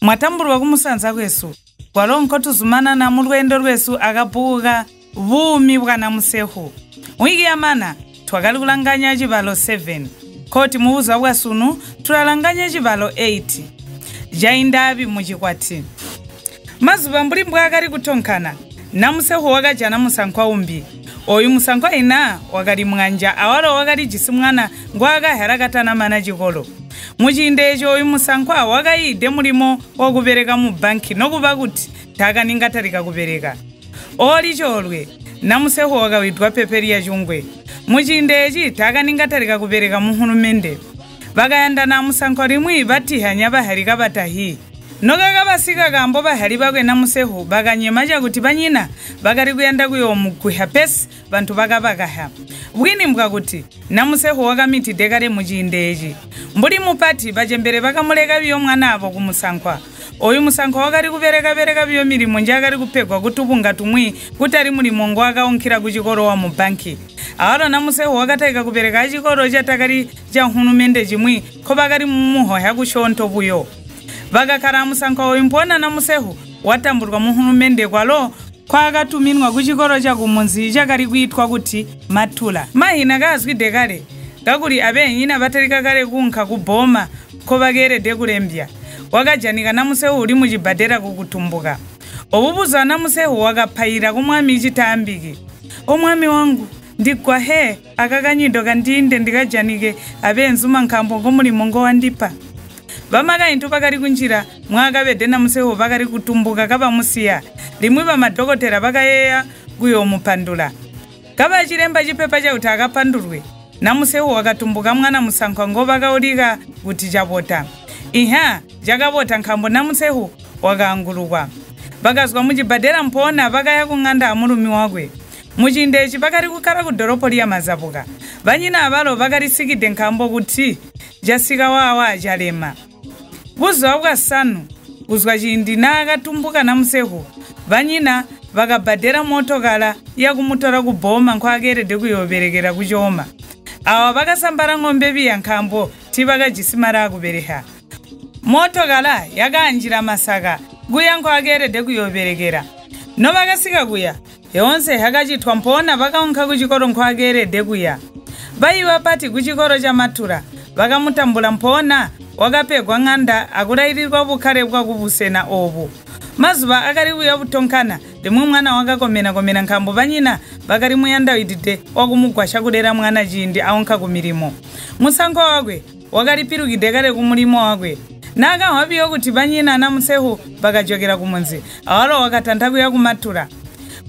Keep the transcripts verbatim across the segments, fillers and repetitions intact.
Mwatambulwa kumusanza kwesu, kwalonko tuzumana na mulwendo lwesu akapuka vumi bwa na msehu. Wiki yamana, twakali kulanganya chibalo seven, koti mu uzga bwa sunu tulalanganya chibalo eight. Jayindavi mu chikwati. Mazuŵa mbuli mbwakali kutonkana, na msehu wakaja na musankwa umbi. Uyu musankwa ina wakali mwanja awalo wakali jisimwana ngwakahala katana mana chikolo. Mu chiyinda icho uyu musankwa wakayide mulimo wakupereka mu banki nokupa kuti taka ningatarika kupereka. Oli cholwe, na msehu wakawidwa pepe lya chungwe. Mu chiyinda ichi taka ningatarika kupereka mu nkhulumende. Ŵakayanda na musankwa limwi ŵatihanya ŵahalika ŵatahi. Noka kaŵasika kambo ŵahali ŵakwe na msehu ŵakanyema chakuti ŵanyina ŵakali kuyanda kuyo mugwihya pesi ŵanthu ŵakaŵakaha. Bwini mbwakuti, na msehu wakamitide kale mu chiyinda ichi. Mbuli mupati ŵachembere ŵakamuleka viyo mwanawo ku musankwa. Uyu musankwa wakali kupereka-pereka viyo milimo njakali kupegwa ku tupunga tumwi kutali mulimo ngwakawunkhira ku chikolo wa mu banki. Awalo na msehu wakatayika kupereka chikolo chatakali cha nkhulumende chimwi kho ŵakali mu muho ya kushonto kuyo. Ŵakakhala musankho uyu mpona na msehu watambulwa mu nkhulumende kwalo kwakatuminwa ku chikolo cha kumunzi chakali kwitwa kuti Matula. Mahina ghazgwide kale, gakuli aŵenyina ŵatalika kale kunkha ku boma ko ŵakerede kulembya, wakajanika na msehu uli mu chibadera ku kutumbuka. Ububuza na msehu wakaphayira ku mwami chitambiki. O mwami wangu, ndigwahe, aka kanyindo kandinde ndikajanike aŵe nzuma nkhambo ngo mulimo ngo wandipa. Ŵamakayinthu pakali kunjira mwakaŵede na msewu pakali kutumbuka kapamusiya, limwe ŵamadokotera ŵakayeya kuyo mupandula. Kaŵa chilemba chipepa chakuti akapandulwe, na msewu wakatumbuka mwana musankho ngo ŵakaulika kuti chabota. Inha, jakabota nkhambo na msewu wakangurukwa. Ŵakazgwa mu chibadera mpona ŵakaya ku ng'anda ya murumi wakwe. Mu chindechi pakali kukhala ku doropo liya mazapuka. Ŵanyina aŵalo ŵakalisikide nkhambo kuti jasika wawa jalema. Buzuŵa bwasanu, kuzwa chindi na katumbuka na msehu, ŵanyina ŵakabadera motokala ya kumutora ku boma nkhwakerede kuyoŵerekera ku choma. Awa ŵakasambala ng'ombe ŵiya nkhambo ti ŵakajisimara kuŵereha. Motokala yakanjira masaka kuya nkhwakerede kuyoŵerekera. No ŵakasika kuya, yonse yakachithwa mpona ŵakaunkha ku chikoro nkhwakerede kuya. Ŵayiŵa pati ku chikoro cha mathura, ŵakamutambula mpona wakapegwa ng'anda akulayirirwa bukhare bwa kubusena obu. Mazuŵa akali kuya kutonkana, limwe mwana wakakomena-komena nkhambo ŵanyina ŵakali muyandawidide wakumugwasha kulera mwana chindi aunkha ku milimo. Musankho wakwe wakalipirukide kale ku mulimo wakwe. Nakahwa viyo kuti ŵanyina na msehu ŵakajokera ku munzi, awalo wakatantha kuya ku mathura.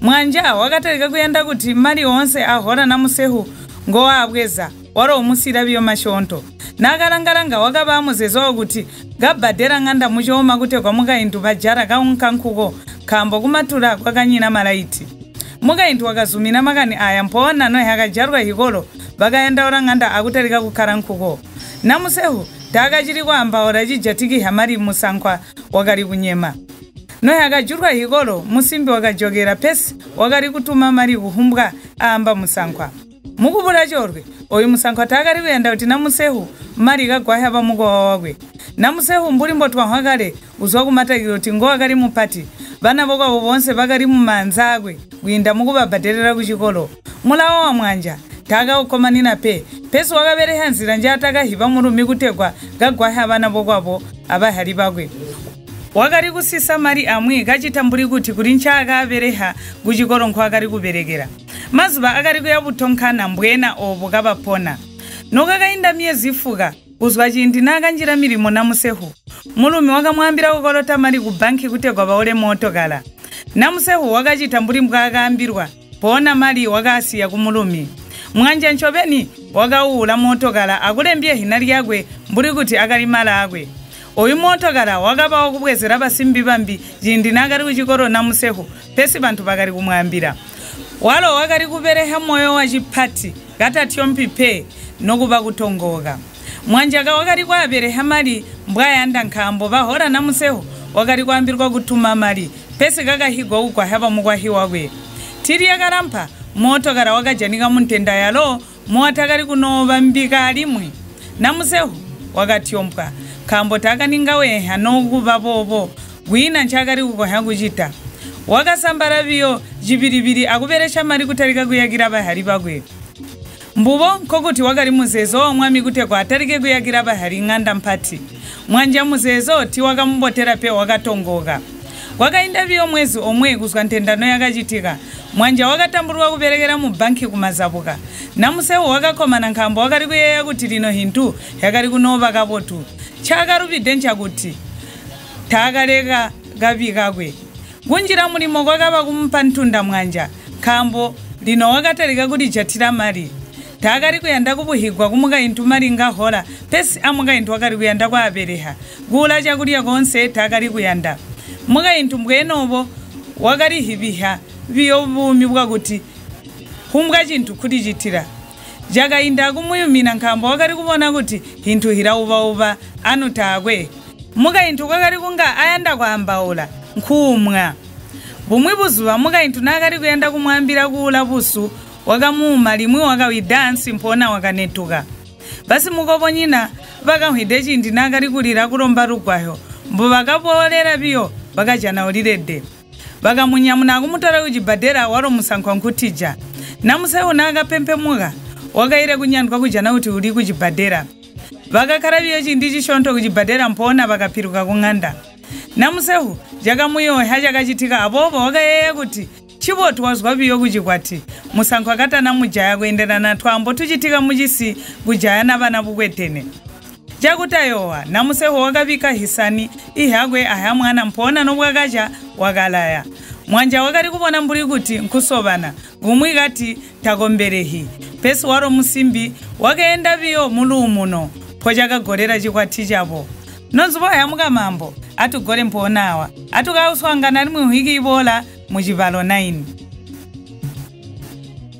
Mwanja wakatarika kuyenda kuti mali onse ahora na msehu ngowaabweza, waro umusira viyo mashonto. Nakalangalanga wakaŵa muzezo kuti gabadera ng'anda muchoma kutegwa mukayindu pajara kaunka nkhuko, khambo ku mathura kwakanyina malaiti. Mukayindu wakazumina makani aya mpona nohe akajarwa hikolo, ŵakayenda ora ng'anda akutarika kukhara nkhuko. Na msehu, takachiri kwamba ora chijatiki ha mali musankhwa wakali kunyema. Nohe akajurwa hikolo, musimbi wakajokera pesi wakali kutuma mali kuhumbwa aamba musankhwa. Mukubula chorwe, uyu musankhwa takali kuyenda kuti na msehu mali kagwahya pa mukowa wakwe. Na msehu mbuli mbotwankhwa kale, uzwa ku matakiro kuti ngo akali mupati, ŵana ŵakwavo wonse ŵakali mu manzakwe, kwinda mukuŵabaderera ku chikolo. Mulawa wa mwanja, takaukomanina pe, pesi wakaŵereha nzira nja atakahipa murumi kutegwa gagwahya ŵana ŵakwavo aŵahali ŵakwe. Wakali kusisa mali amwe kachita mbuli kuti kuli nchakaŵereha ku chikolo nkhwakali kuŵerekera. Mazuŵa akali kuya kutonkana mbwena opo kaŵapona. Nokakayinda myezi ifuka, uzwa chindi nakanjira milimo na msehu. Murumi wakamwambira kukorota mali ku banki kutegwa ŵaule motokala. Na msehu wakachita mbuli mbwakaambirwa, pona mali wakasiya ku murumi. Mwanja nchoveni wakawuwula motokala akulembye hina lyakwe mbuli kuti akali malakwe. Uyu motokala wakaŵa wakubwezera ŵasimbi ŵambi chindi nakali ku chikoro na msehu pesi ŵanthu ŵakali kumwambira. Walo wakali kuŵereha moyo wa chiphati, katathyompi pe, no kuŵa kutongoka. Mwanjaka wakali kwaŵereha mali mbwayanda nkhambo ŵahora na msehu wakali kwambirwa kutuma mali, pesi kakahigwa kugwahya pa mukwahi wakwe. Thiri yakalampha, motokara wakajanika mu nthenda yalo, muwatakali kunoŵa mbika alimwe. Na msehu, wakatyompwa, kambo takaninga wenha no kuŵa popo, wina nchakali kukonya kuchita. Wakasambala viyo jiŵiriŵiri akuŵeresha mali kutalika kuyakira ŵahali ŵakwe. Mbuwo nkokuti wakali muzezo wa mwami kutegwa atalike kuyakira ŵahali ng'anda mpati. Mwanja muzezo ti wakamubotera pe wakatongoka. Kwakayinda viyo mwezi omwe kuzwa nthendano yakachitika, mwanja wakatambulwa kuperekera mu banki kumazapuka. Na msewu wakakhoma na nkhambo wakali kuyeya kuti lino hinthu yakali kunoŵa kabotu. Chakarupide nchakuti, takaleka kaŵikakwe. Kunjira mulimo kwakaŵa kumupa ntunda mwanja, nkhambo lino wakatalika kulijathira mali. Takali kuyanda kupuhigwa ku mukayinthu mali nga hora, pesi a mukayinthu wakali kuyanda kwaŵereha. Gula chakurya konse takali kuyanda. Mukayinthu mbwenowo wakali hiŵiha viyo vumi bwakuti, humbwa chinthu khulichitira. Jakayinda kumuyumina nkhambo wakali kuwona kuti hinthu hira uŵauŵa anu takwe. Mukayinthu kwakali kunga ayanda kwambaula nkhumwa. Bumwi buzuŵa mukayinthu nakali kuyanda kumwambira kuwula busu wakamuwuma limwe wakawida nsi mphona wakanetuka. Basi mukopo nyina ŵakankhwide chindi nakali kulira kuromba lugwayo, mbo ŵakapoworera viyo ŵakajana ulirede. Ŵakamunyamuna kumutora ku chibadera waro musankho nkhutija. Na msewu nakapempemuka, wakayire kunyandwa kujana kuti uli ku chibadera. Ŵakakhara viyo chindi chishontho ku chibadera mpona ŵakaphiruka ku ng'anda. Na msewu jakamuyowoyha jakachitika apopo wakayeya kuti chipo twazgwa viyo ku chikwati. Musankho akatana mujaya kuyenderana na twambo tuchitika mu chisi kujaya na ŵana bukwetene. Chakutayowa na msewu wakaŵika hisani ihakwe ahya mwana mpona nobwakacha wakalaya. Mwanja wakali kupona mbuli kuti nkusoŵana, gumwi kati takomberehi. Pesi waro musimbi wakayenda viyo mu luwo muno, pho chakagorera chikwati chapo. Nozgo yamuka mambo, atugore mponawa, atukawuswanga na limwe uhiki ibora mu chivalo nine.